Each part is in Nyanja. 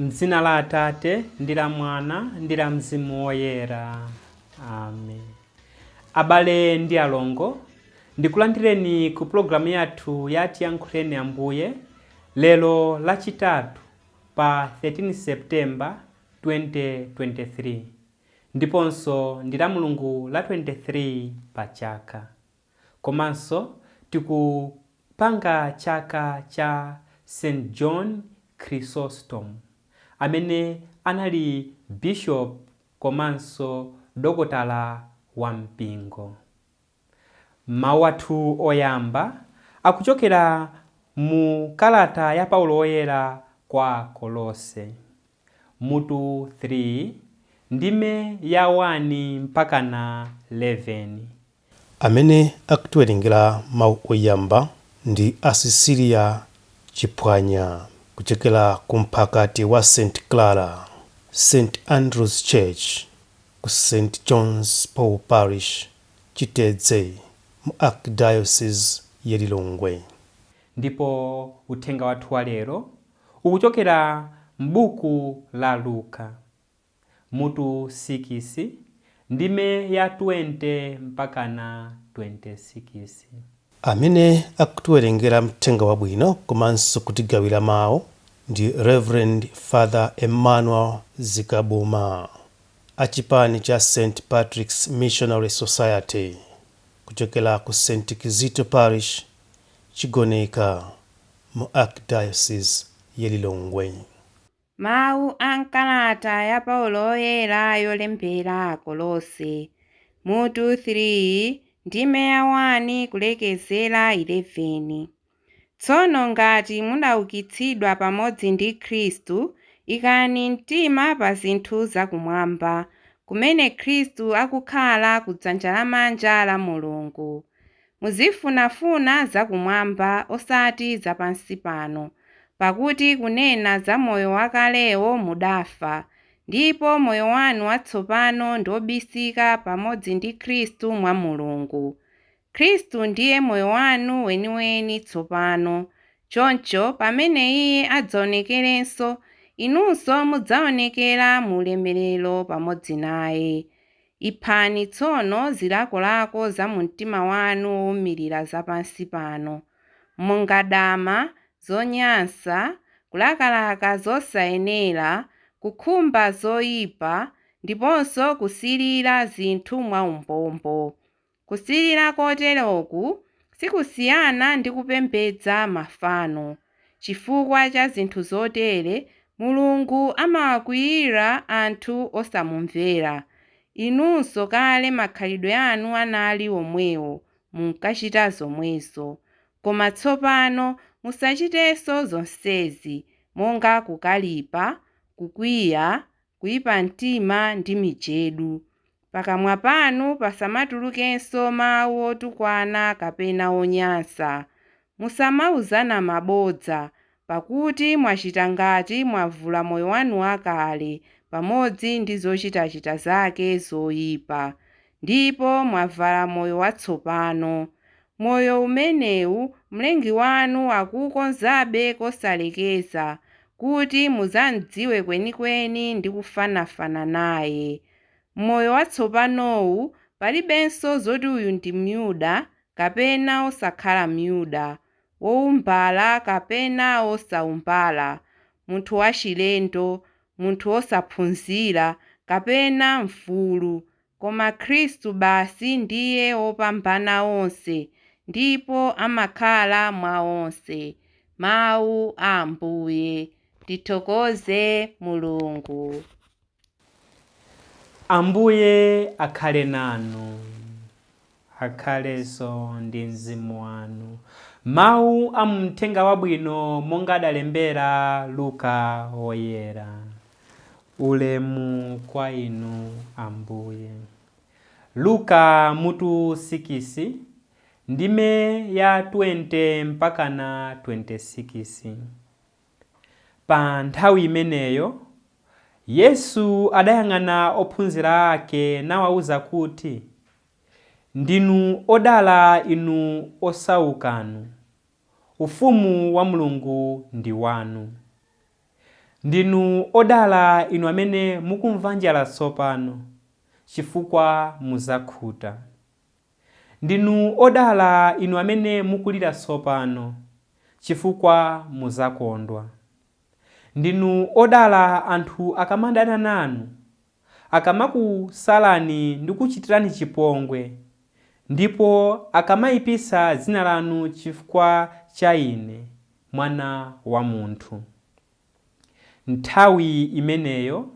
M'dzina la Atate, ndi la Mwana, ndi la Mzimu Woyera. Amen. Abale ndi alongo, ndikulandireni ku pulogalamu yathu ya Tiyankhuleni Ambuye lero Lachitatu pa 13 September 2023 ndiponso ndi Lamulungu la 23 pa chaka. Komanso tikupanga chaka cha St. John Chrysostom amene anali bishop komanso dokotala wa mpingo. Mawu athu oyamba akuchokera mu kalata ya Paulo Woyera kwa Akolose, mutu 3, ndime ya 1 mpakana 11. Amene akutiwerengera mawu oyamba ndi a Cecilia Chiphwanya kuchokera ku mphakati wa St Clara, St Andrews Church ku St John's Paul Parish, Chitedze mu Archdiocese ya Lilongwe. Ndipo uthenga wathu wa lero ukuchokera m'buku la Luka, mutu 6, ndime ya 20 mpakana 26. Amene akutiwerengera mthenga wabwino komanso kutigawira mawu ndi Rev Father Emmanuel Zikabuma a chipani cha St Patrick's Missionary Society kuchokera ku St Kizito Parish, Chigoneka mu Archdiocese ya Lilongwe. Mawu a m'kalata ya Paulo Woyera yolembera Akolose, mutu 3, ndime ya 1 kulekezera 11. Tsono ngati mudaukitsidwa pamodzi ndi Khristu, ikani mtima pa zinthu zakumwamba, kumene Khristu akukhala kudzanja lamanja la Mulungu. Muzifunafuna zakumwamba, osati zapansi pano, pakuti kunena za moyo wakalewo mudafa, ndipo moyo wanu watsopano ndi wobisika pamodzi ndi Khristu mwa Mulungu. Khristu ndiye moyo wanu weniweni tsopano. Choncho pamene Iye adzaonekerenso, inunso mudzaonekera mu ulemerero pamodzi naye. Iphani tsono zilakolako za mumtima wanu woumirira zapansi pano, monga dama, zonyansa, kulakalaka zosayenera, kukhumba zoipa, ndiponso kusirira zinthu mwaumbombo. Kusirira koteroku sikusiyana ndi kupembedza mafano. Chifukwa cha zinthu zotere, Mulungu amawakwiyira anthu osamumvera. Inunso kale makhalidwe anu anali omwewo, munkachita zomwezo. Koma tsopano musachitenso zonsezi, monga kukalipa, kukwiya, kuipa mtima ndi mijedu. Pakamwa panu pasamatulukenso mawu otukwana kapena onyansa. Musamauzana mabodza, pakuti mwachita ngati mwavula moyo wanu wakale pamodzi ndi zochitachita zake zoipa, ndipo mwavala moyo watsopano. Moyo umenewu Mlengi wanu akuukonzabe kosalekeza, kuti mudzam'dziwe kwenikweni ndi kufanafana naye. M'moyo watsopanowu palibenso zoti uyu ndi Myuda kapena wosakhala Myuda, woumbala kapena wosaumbala, munthu wachilendo, munthu wosaphunzira, kapena mfulu, koma Khristu basi ndiye wopambana onse, ndipo amakhala mwa onse. Mawu a Ambuye. Tithokoze Mulungu. Ambuye akhale nanu. Akhalenso ndi mzimu wanu. Mawu a mu Mthenga Wabwino monga adalembera Luka Woyera. Ulemu kwa inu Ambuye. Luka mutu 6, ndime ya 20 mpakana 26. Pa nthawi imeneyo Yesu adayang'ana ophunzira ake nawauza kuti, Ndinu odala inu osaukanu, Ufumu wa Mulungu ndi wanu. Ndinu odala inu amene mukumva njala tsopano, chifukwa muzakhuta. Ndinu odala inu amene mukulira tsopano, chifukwa muzakondwa. Ndinu odala anthu akamadana nanu, akamakusalani ndi kuchitirani chipongwe, ndipo akamayipitsa dzina lanu chifukwa cha Ine, Mwana wa munthu. Nthawi imeneyo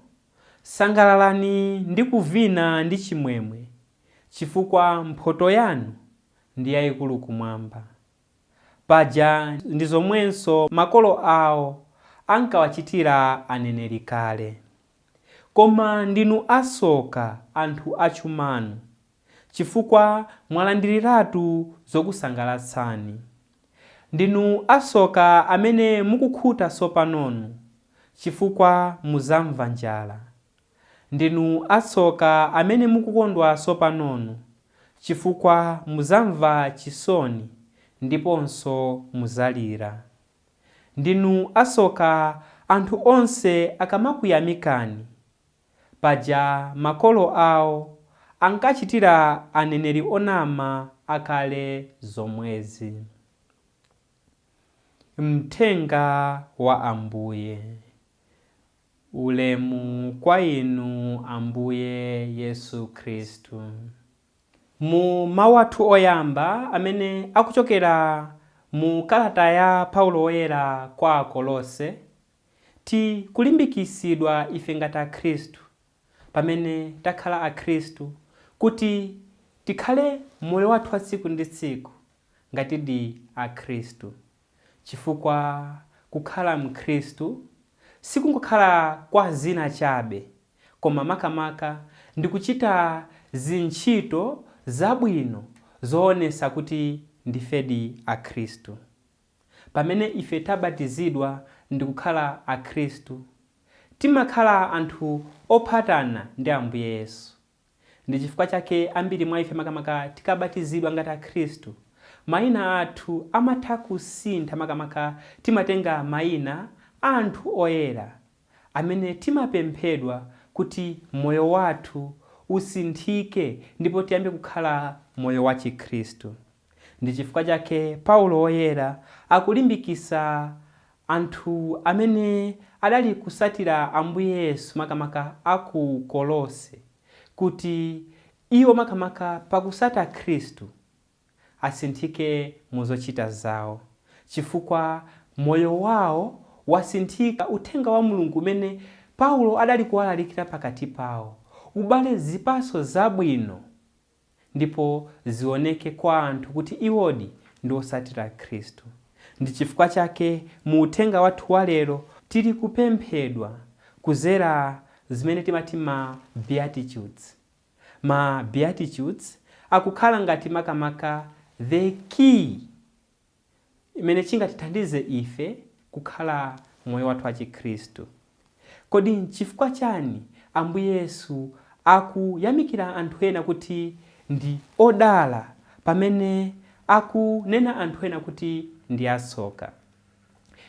sangalalani ndi kuvina ndi chimwemwe, chifukwa mphoto yanu ndi yayikulu kumwamba. Paja ndi zomwenso makolo awo ankawachitira aneneri kale. Koma ndinu asoka anthu achumanu, chifukwa mwalandiriratu zokusangalatsani. Ndinu asoka amene mukukhuta tsopanonu, chifukwa muzamva njala. Ndinu atsoka amene mukukondwa tsopanonu, chifukwa muzamva chisoni ndiponso muzalira. Ndinu atsoka anthu onse akamakuyamikani, paja makolo awo ankachitira aneneri onama akale zomwezi. Mthenga wa Ambuye. Ulemu kwa inu Ambuye Yesu Khristu. Mu mawu athu oyamba amene akuchokera mu kalata ya Paulo Woyera kwa Akolose, tikulimbikitsidwa ife ngati Akhristu, pamene takhala Akhristu, kuti tikhale moyo wathu wa tsiku ndi tsiku ngatidi Akhristu. Chifukwa kukhala Mkhristu sikungokhala kwa zina chabe, koma makamaka ndi kuchita zintchito zabwino zoonetsa kuti ndifedi Akhristu. Pamene ife tabatizidwa ndi kukhala Akhristu, timakhala anthu ophatana ndi Ambuye Yesu. Ndi chifukwa chake ambiri mwa ife makamaka tikabatizidwa ngati Akhristu, mayina athu amatha kusintha makamaka timatenga mayina a anthu oyera amene timapemphedwa kuti moyo wathu usinthike ndipo tiyambe kukhala moyo wa Chikhristu. Ndi chifukwa chake Paulo Woyera akulimbikitsa anthu amene adali kusatira Ambuye Yesu makamaka a ku Kolose kuti iwo makamaka pakusata Khristu asinthike mu zochita zawo chifukwa moyo wawo wasinthika uthenga wa Mulungu umene Paulo adali kuwalalikira pakati pawo ubale zipatso zabwino ndipo zioneke kwa anthu kuti iwodi ndi osatira Khristu. Ndi chifukwa chake mu uthenga wathu wa lero tili kupemphedwa kuzera zimene timati ma Beatitudes. Ma Beatitudes akukhala ngati makamaka the key imene chingatithandize ife kukhala moyo wathu wa Chikhristu. Kodi nchifukwa chani Ambuye Yesu akuyamikira anthu ena kuti ndi odala pamene akunena anthu ena kuti ndi atsoka?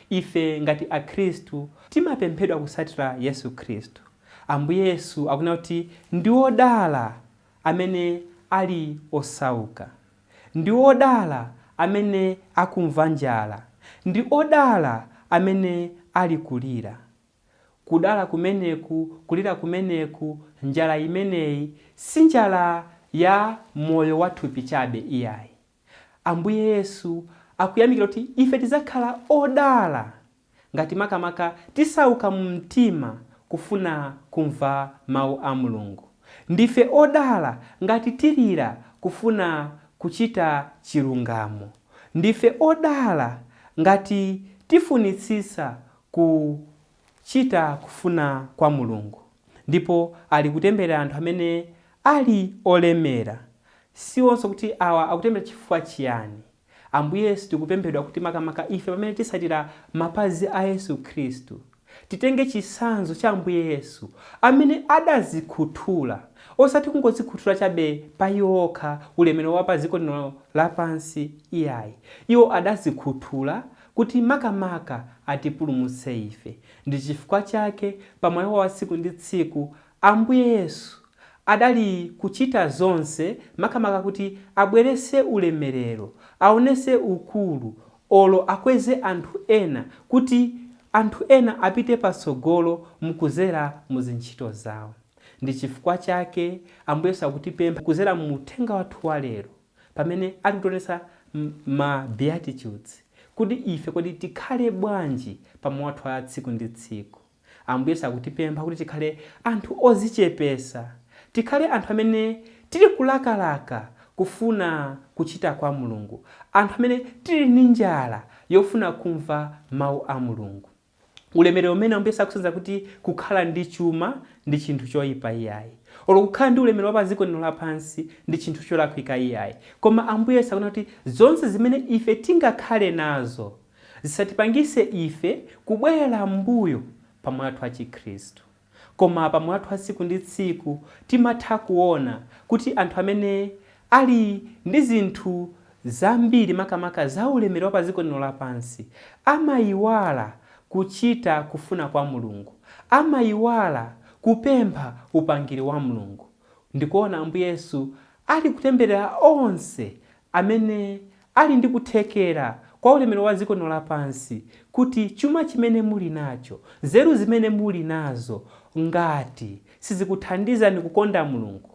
Ife ngati Akhristu timapemphedwa kusatira Yesu Khristu. Ambuye Yesu akunena kuti ndi odala amene ali osauka. Ndi odala amene akumva njala. Ndi odala amene ali kulira. Kudala kumeneku, kulira kumeneku, njala imeneyi, si njala ya moyo wa thupi chabe iyayi. Ambuye Yesu akuyamikira kuti ife tidzakhala odala ngati makamaka tisauka mu mtima kufuna kumva Mau a Mulungu. Ndife odala ngati tilira kufuna kuchita chilungamo. Ndife odala ngati tifunitsitsa kuchita kufuna kwa Mulungu. Ndipo ali kutemberera anthu amene ali olemera. Sionso kuti awa akutemberera chifukwa chiyani. Ambuye Yesu tikupemphedwa kuti makamaka ife pamene tisatira mapazi a Yesu Khristu, titenge chitsanzo cha Ambuye Yesu amene adazikhuthula, osati kungodzikhuthula chabe pa iwo okha ulemerero wa pa dziko lino lapansi iyayi. Iwo adazikhuthula. kuti makamaka atipulumutse ife. Ndi chifukwa chake pamoyo wa tsiku ndi tsiku Ambuye Yesu adali kuchita zonse makamaka kuti abwerese ulemerero, aonese ukulu, olo akweze anthu ena, kuti anthu ena apite patsogolo mukuzera mu zintchito zawo. Ndi chifukwa chake Ambuye Yesu akutipempha kuzera mu uthenga wathu wa lero, pamene akutionetsa ma beatitudes, kuti ife kodi tikhale bwanji pamoyo wathu wa tsiku ndi tsiku. Ambuye Yesu akutipempha kuti tikhale anthu ozichepesa, tikhale anthu amene tili kulakalaka kufuna kuchita kwa Mulungu, anthu amene tili ndi njala yofuna kumva mawu a Mulungu. Ulemerero umene Ambuye Yesu akusenza kuti kukhala ndi chuma ndi chinthu choyipa iyayi, olo kukhala ndi ulemerero wa pa dziko lino lapansi ndi chinthu cholakwika iyayi, koma Ambuye Yesu akunena kuti zonse zimene ife tingakhale nazo zisatipangise ife kubwerera m'mbuyo pamoyo wathu wa Chikhristu. Koma pamoyo wathu wa tsiku ndi tsiku timatha kuona kuti anthu amene ali ndi zinthu zambiri makamaka za ulemerero wa pa dziko lino lapansi amayiwala kuchita kufuna kwa Mulungu, amayiwala kupempha upangiri wa Mulungu. Ndikuona Ambuye Yesu ali kutemberera onse amene ali ndi kuthekera kwa ulemerero wa dziko lino lapansi, kuti chuma chimene muli nacho, nzeru zimene muli nazo, ngati sizikuthandizani kukonda Mulungu,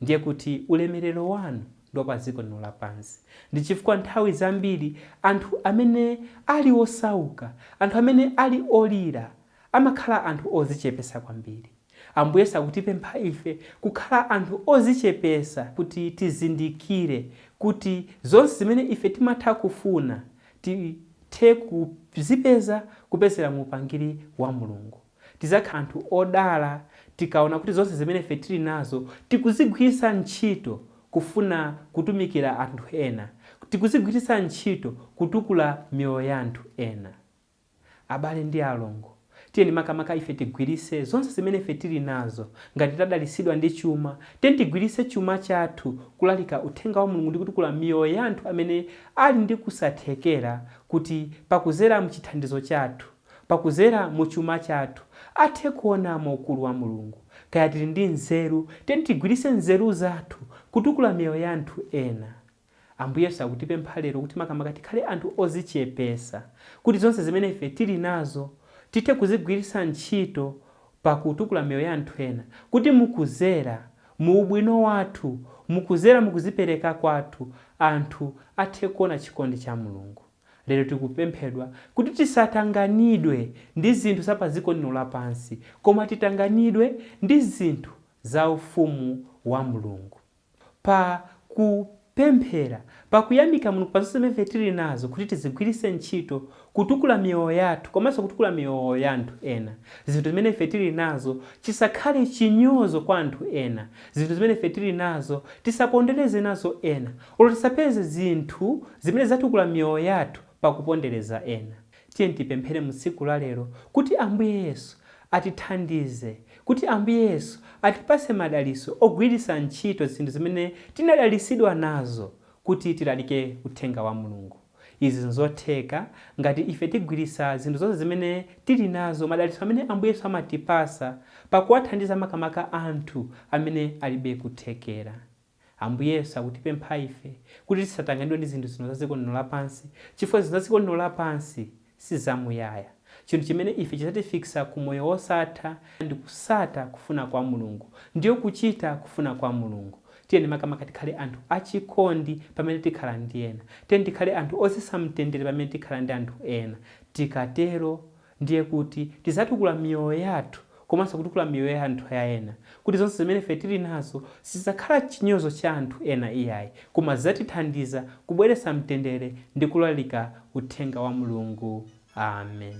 ndiye kuti ulemerero wanu ndi wa pa dziko lino lapansi. Ndi chifukwa nthawi zambiri anthu amene ali osauka, anthu amene ali olira, amakhala anthu ozichepesa kwambiri. Ambuye Yesu akutipempha ife kukhala anthu ozichepesa, kuti tizindikire kuti zonse zimene ife timatha kufuna tithe kuzipeza kupezera mu upangiri wa Mulungu. Tizakhala anthu odala tikaona kuti zonse zimene ife tili nazo tikuzigwiritsa ntchito kufuna kutumikira anthu ena, tikuzigwiritsa ntchito kutukula miyoyo ya anthu ena. Abale ndi alongo, tiyeni makamaka ife tigwiritse zonse zimene ife tili nazo. Ngati tadalitsidwa ndi chuma, tiyeni tigwiritse chuma chathu kulalika uthenga wa Mulungu ndi kutukula miyoyo ya anthu amene ali ndi kusathekera, kuti pakuzera mchithandizo chathu, pakuzera mu chuma chathu, athe kuonamo ukulu wa Mulungu. Kaya tili ndi nzeru, tiyeni tigwiritse nzeru zathu kutukula miyoyo ya anthu ena. Ambuye Yesu akutipempha lero kuti makamaka tikhale anthu ozichepesa, kuti zonse zimene ife tili nazo tithe kuzigwiritsa ntchito pakutukula miyoyo ya anthu ena, kuti mukuzera mu ubwino wathu, mukuzera mukuzipereka kwathu, anthu athe kuona chikondi cha Mulungu. Lero tikupemphedwa kuti tisatanganidwe ndi zinthu za pa dziko lino lapansi, koma titanganidwe ndi zinthu za ufumu wa Mulungu. Pa kupemphera, pakuyamika Mulungu pa zonse zimene ife tili nazo, kuti tizigwiritse ntchito kutukula miyoyo yathu komanso kutukula miyoyo ya anthu ena. Zinthu zimene ife tili nazo chisakhale chinyozo kwa anthu ena. Zinthu zimene ife tili nazo tisapondereze nazo ena, olo tisapeze zinthu zimene zatukula miyoyo yathu pakupondereza ena. Tiyeni tipemphere mu tsiku la lero kuti Ambuye Yesu atithandize, kuti Ambuye Yesu atipase madalitso ogwiritsa ntchito zinthu zimene tinadalitsidwa nazo kuti tilalike uthenga wa Mulungu. Izi nzotheka ngati ife tigwiritsa zinthu zonse zimene tili nazo, madalitso amene Ambuye Yesu amatipasa, pakuwathandiza makamaka anthu amene alibe kuthekera. Ambuye Yesu akutipempha ife kuti tisatanganidwe ndi zinthu zino za dziko lino lapansi, chifukwa zinthu za dziko lino lapansi si zamuyaya. Chinthu chimene ife chidzatifikisa ku moyo wosatha ndi kusata kufuna kwa Mulungu, ndiyo kuchita kufuna kwa Mulungu. Tiyeni makamaka tikhale anthu achikondi pamene tikhala ndi ena. Tiyeni tikhale anthu ozetsa mtendere pamene tikhala ndi anthu ena. Tikatero ndiye kuti tidzatukula miyoyo yathu komanso kutukula miyoyo ya anthu ena, kuti zonse zimene ife tili nazo sizidzakhala chinyozo cha anthu ena iyayi, koma zidzatithandiza kubweretsa mtendere ndi kulalika uthenga wa Mulungu. Amen.